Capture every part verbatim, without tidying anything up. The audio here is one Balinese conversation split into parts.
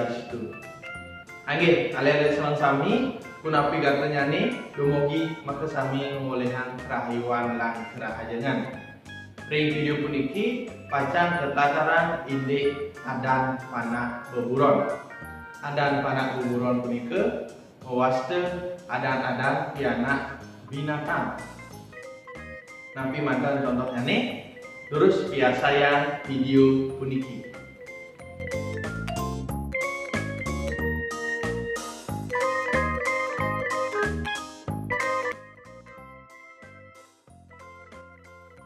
Situ. Inggih, alit-alit sareng sami, punapi gatrané, dumugi makasami ngolihang karahayuan lan karahajengan. Ring vidéo puniki pacang katatarang indik adan panak beburon. Adan panak beburon punika mawasta adan-adan pianak binatang. Nampi manten contohnyané, durus piarsayang vidéo puniki.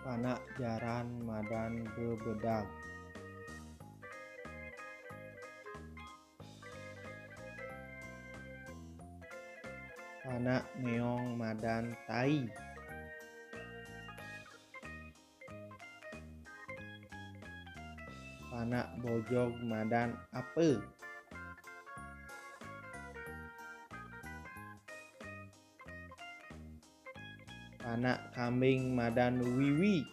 Panak jaran madan bebedag. Panak méong madan tai. Panak bojog madan apa. Panak kambing madan wiwi.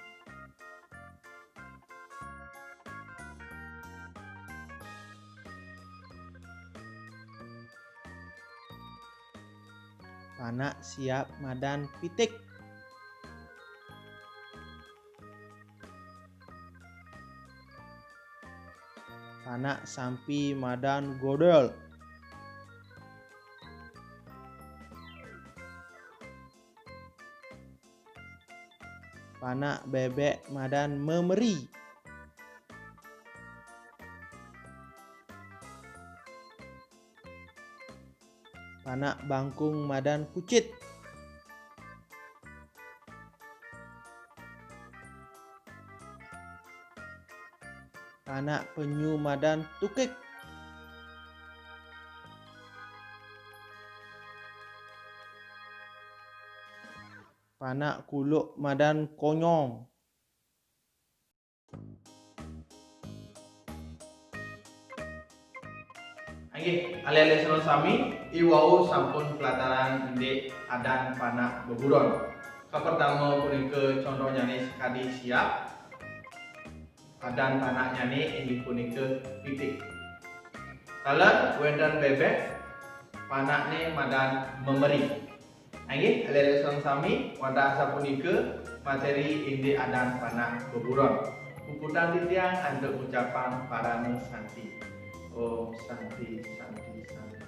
Panak siap madan pitik. Panak sampi madan godél. Panak bébék madan memeri. Panak bangkung madan kucit. Panak penyu madan tukik. Panak kuluk madan konyong. Inggih, alit-alit sareng sami, i wau sampun katatarang indik adan panak beburon. Kapertama punika contohnyané sakadi siap, adan panaknyané inggih punika pitik. Taler wénten bébék, panakné madan memeri. Inggih, alit-alit sareng sami, wantah sapunika materi indik adan panak beburon. Puputang titiang antuk ngucapang parama santi. Om Santi, Santi, Santi.